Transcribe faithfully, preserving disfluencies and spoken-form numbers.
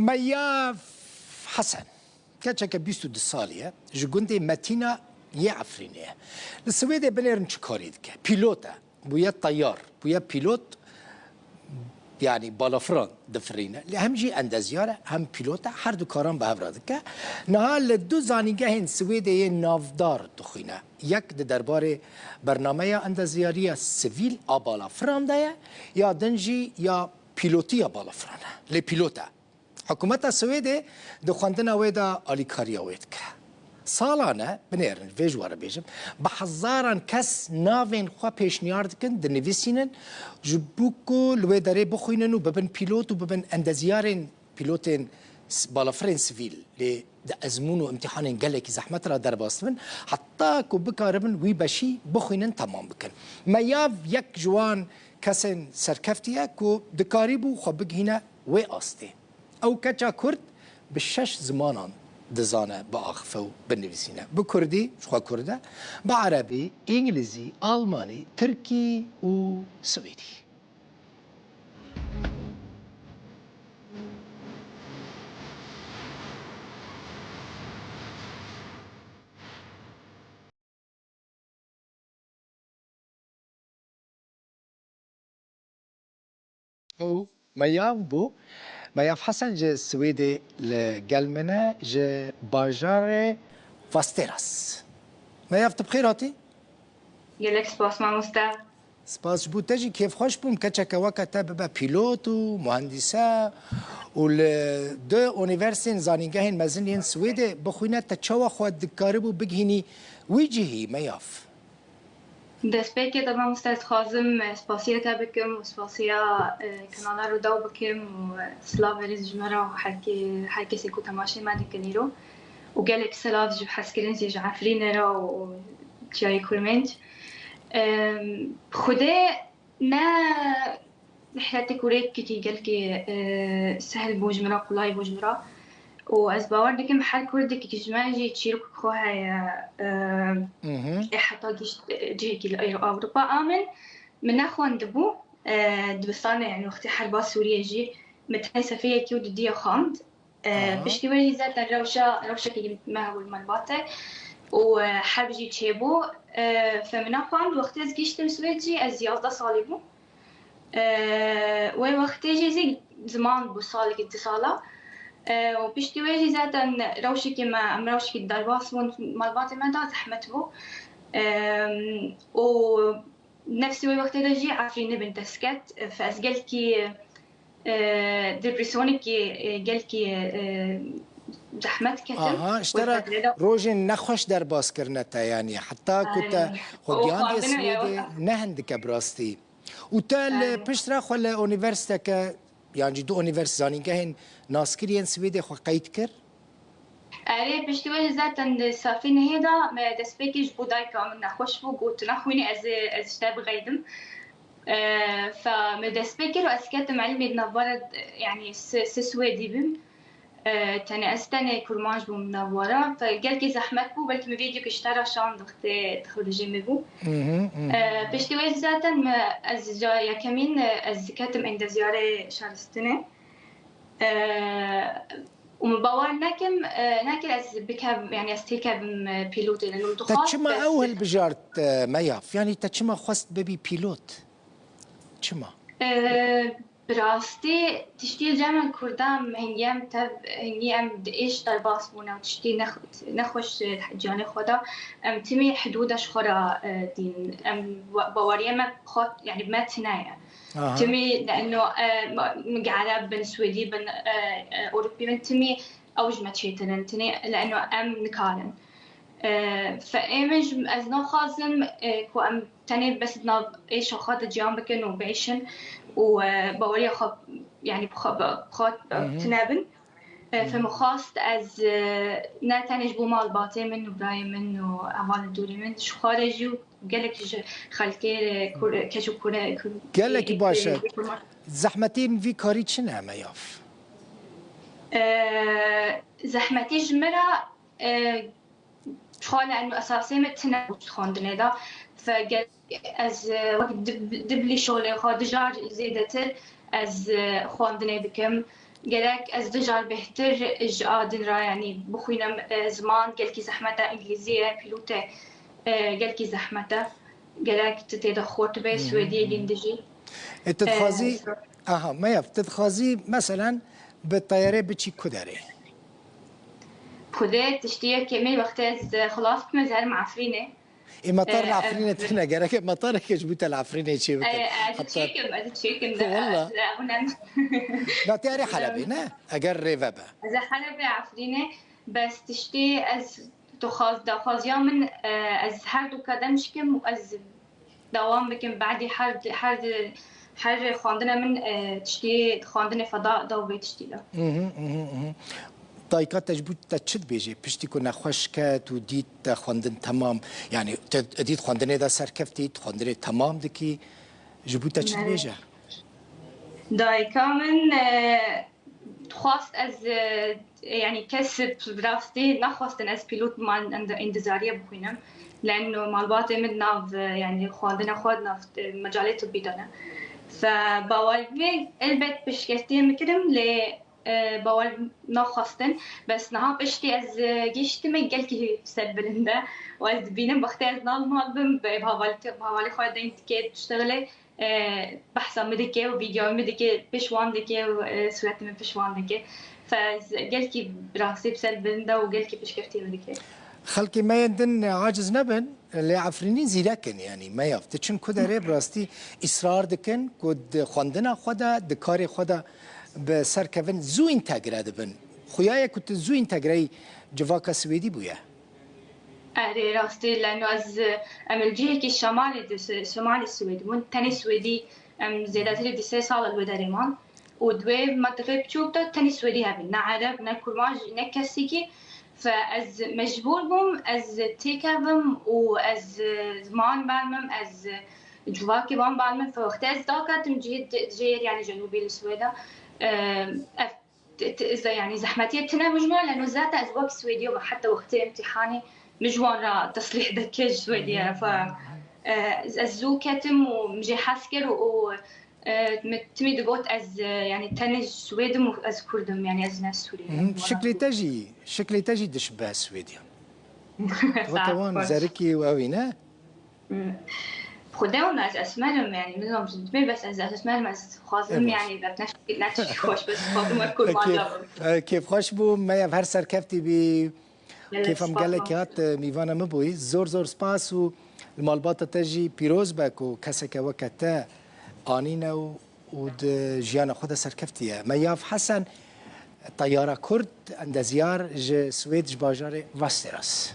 Meyav Hesen, keçeke bîst û du salî ye, ji gundê Metîna yê Efrînê ye. Li Swêdê binêrin çi karî dike? Pîlot e, bûye teyar, bûye pîlot, yanî balafiran difirîne. Lê hem jî endezyar e, hem pîlot e, her du karan bi hev re dike. Niha li du zanîngehên Swêdê yê navdar dixwîne. Yek di derbarê bernameya endezyariya sivîl a balafiran de ye, ya din jî ya pîlotiya balafiran e. Lê pîlot e. Hikûmeta Swêdê di xwendina wê de alîkariya wê dike. Salan e, binêrin, vê ji we re bêjim, bi hezaran kes navên xwe pêşniyar dikin, dinivîsînin, ji bo ku li wê derê bixwînin û bibin pîlot û bibin endezyarên pîlotên s-, balafirên sivîl. Lê di ezmûn û îmtîhanên gelekî zehmet re derbas dibin, heta ku bikaribin wî beşî bixwînin, temam bikin. Meyav yek ji wan kesên serkeftî ye ku dikarîbû xwe bigihîne wê astê. Ew keça Kurd bi şeş zimanan dizane biaxife û binivîsîne. Bi Kurdî, ji xwe Kurd e, bi Erebî, Îngilîzî, Almanî, Tirkî û Swêdî. Ew Meyav bû. Meyav Hesen ji Swêdê li gel min e, ji bajarê Vasteras. Meyav, tu bi xêr hatî? Gelek spas, mamoste. Spas ji bo te jî, kêfxweş bûm keçeke weke te bibe pîlot û muhendîse û li du unîversîtên, zanîngehên mezin yên Swêdê bixwîne. Te çawa xwe dikaribû bigihînî wî cihî, Meyav? Destpêkê de, mamoste, ez dixwazim spasiya te bikim û spasiya, e, kanala Rûdaw bikim û silavê rêz ji me re û herkê, her kesê ku temaşê me dikin îro. Û gelek silav ji hezkirin jî ji Efrînê re û çiyayê Kurmênc. Em, Xwedê ne rihletek û rêkekî gelkî, e, sehl bû ji min re, qulay bû ji min re. Û ez bawer dikim her kurdekî ji me jî çîrok xwe heye, e, Mhm. ê heta gişt, e, cihekî li Ewropa. A min, min nexwendibû, e, dibistanê, yani wextê herba Sûriyê jî min tenê sefê yekî û dudiye xwend. E, Aha. Piştî wê jî zaten rewşa, rewşekî me hebû li malbatê û, e, heb jî çêbû. E, fe min nexwend, wextê ez gihiştim Swêd jî ez yazdeh salî bûm. E, wê wextê jî zî ziman bû, salekî du sala. E, û piştî wê jî zaten rewşekî me, em rewşekî derbas bûn, malbatê me da zehmet bû. E, û nefsî wê wextê de jî Efrînê bin dest ket. Fe ez gelkî, e, depresyonekî, e, gelkî, e, zehmet ketim. Aha, ji te re rojên nexweş derbas kirine te, yanî heta ku te Aynen. xwe Û gihandiye xwendina ya Swêdê wexta. Ne hindike bi rastî. Û te li Aynen. Pişt re xwe li unîversîteke, yan jî du unîversîte, zanîngehên naskirî yên Swêdê xwe qeyd kir? Erê, piştî wê jî zaten di safî nehê de me destpêkê ji bo dayika min nexweş bû, got, "Tu nexwînî, ez ê, ez ji te bixeydim." E, fe me destpê kir û ez ketim ilmê di navbera, yanî si, si Swêdî bim. E, tenê ez tenê kurmanc bûm di navbera. Fe gelkî zehmet bû, belkî min vîdyoyekî ji te re şand wextê dixwedijê me bû. Mhm, mhm. E, piştî wê zaten me, ez ca yekemîn, e, ez ketim endezyarê şaristinê. E, û min bawer nekim, e, nekir ez bikevim, yani ez têkevim, e, pîlotê de. Min Te dixwest, çima bes ew hilbijart, e, Meyav? Yani te çima xwest bibî pîlot? Çima? E, bi rastî tiştî cem Kurdan hingî em tev, hingî em di êş derbas bûne û tiştî nex-, nexweş, e, ciyanê xwe de. Em timî hidûda ji xwe re, e, dîn. Em wa-, baweriye me xwe, yani me tine ye. Aha. Timî, leeno, e, ma-, min Ereb bin, Swêdî bin, e, e, Ewropî bin, timî ew ji me çêtir in. Tinê, leeno em nikarin. E, fe ê min ji, ez naxwazim, e, ku em tenê bes di nav êşa xwe de ciyan bikin û biêşin û, e, baweriya xwe, yani bi xwe, bi xwe Mhm. tine bin. E, fe Mhm. min xwest ez, e, ne tenê ji bo malbatê min û birayê min û hevalên dûrî min, ji xwe re jî û gelek ji xelkê, e, kur, keç û kure, kur, Gelekî e, baş e. e, kurma- Zehmetiyên vî karî çi ne, Meyav? E, zehmetî ji min re, e, Xwale eno esasê me tine xwendinê de. Fe gel ez, e, wek dib-, diblî şolê xwe dijar zêdetir ez, e, xwendinê bikim. Gerek ez du car bêhtir ji a din re, yanî bixwînim, e, ziman gelkî zehmet e, îngilîzî ye, pîlûtê, e, gelkî zehmet e. Gerek tu tê de xurt be, Swêdiyê gîn dijî. E, tu dixwazî, E, aha, Meyav, tu dixwazî, meselen, bi teyarê biçî ku derê? Xwedê tiştiyekê me wextê ez, e, xilas bim, ez herim Efrînê. Ê, metar li E, Efrînê tune, gerek e metareke ji bo te li Efrînê çê bikin. E, ez Heta çêkim, ez çêkim. Walla. Hûn em Na te erê Helebê, ne? Eger rê vebe. Ez ê Helebê, Efrînê, bes tiştê ez daxwaz-, daxwaziya min, e, ez her du kadem şikim û ez dewam bikim. Badî her, her, her xwendina min, e, tiştê xwendinê feda da û vê tiştî de. Mhm, mhm, mhm. Dayika te ji bo te çi dibêje? Piştî ku nexweş ket û dît te xwendin temam, yanî te dît xwendinê de serkeftî, xwendinê temam dikî, ji bo te çi Belê. dibêje? Dayika min, e, dixwast ez, e, yanî kes bi rastî naxwestin ez pîlot bim, em di întizariyê bixwînim. Leno malbatê min nav, e, yanî xwendina xwe nav, e, mecalê tibî de ne. Fe bawer bê, elbet piştgirtiyê min kirim, lê, e, bawer naxwestin. Bes niha piştî ez, e, gihiştime gelkî serbilind e û ez dibînim wextê ez nav mal bim, bi hevalî, bi hevalê xwe deyn dike, diştexile, e, behsa min dike û vîdyoya min dike, pişt wan dike û, e, sûretê min pişt wan dike. Fe ez gelkî bi rastî bi ser bilind e û gelkî piştgirtî min dike. Xelkê me yên din aciz nebin, lê Efrînî zîrek in, yanî Meyav. Tu çin ku derê bi rastî îsrar dikin ku di xwendina xwe de, di karê xwe de bi ser kevin, zû întegre dibin. Xuya ye ku tu zû întegreyî civaka Swêdî bûye. Erê, rastî, leno ez, em li cihekî şemalê di, şemalê Swêdî bûn. Tenê Swêdî, em zêdetirî di sê sal li wê derê man. Û di wê mintixê biçûk de tenê Swêdî hebin. Ne Ereb, ne Kurmanc, ne kesekî. Fe ez mecbûr bûm, ez têkevim û ez ziman bermim, ez civakê wan bermim. Fe wextê ez daketim cihê, cihê, yanî cenûbî li Swêda, e, ev T-, t-, ze-, yanî zehmetiyê tune min ji wan, leno zaten ez wek Swêdiyo me, heta wextê îmtîhanê min ji wan re teslîh dike ji Swêdiye. Fe, e, ez zû ketim û min jê hez kir û, û, e, min timî digot ez, e, yanî tenê Swêd im û ez Kurd im, yanî ez ne Sûrî me. Mhm. Şiklê te jî, şiklê te jî dişibe Swêdiyan. Weke wan zerikî û ewî ne? Xwedê wan ez esmer im, yanî min zam ji dibê, bes ez esmer im, ez dixwazim, yanî, bes ne, ne tiştî xweş, bes dixwazim wek kurmanca bim. Kêf, e, kêfxweş bû, Meyav, her serkeftî bî. Gelek spas. Kêfa min gelekî hat, e, mîvana min bûyî. Zor zor spas û li malbata te jî pîroz be ku keseke weke te anîne û, û di jiyana xwe de serkeftî ye. Meyav Hesen, teyara Kurd, endezyar ji Swêd, ji bajarê Västerås.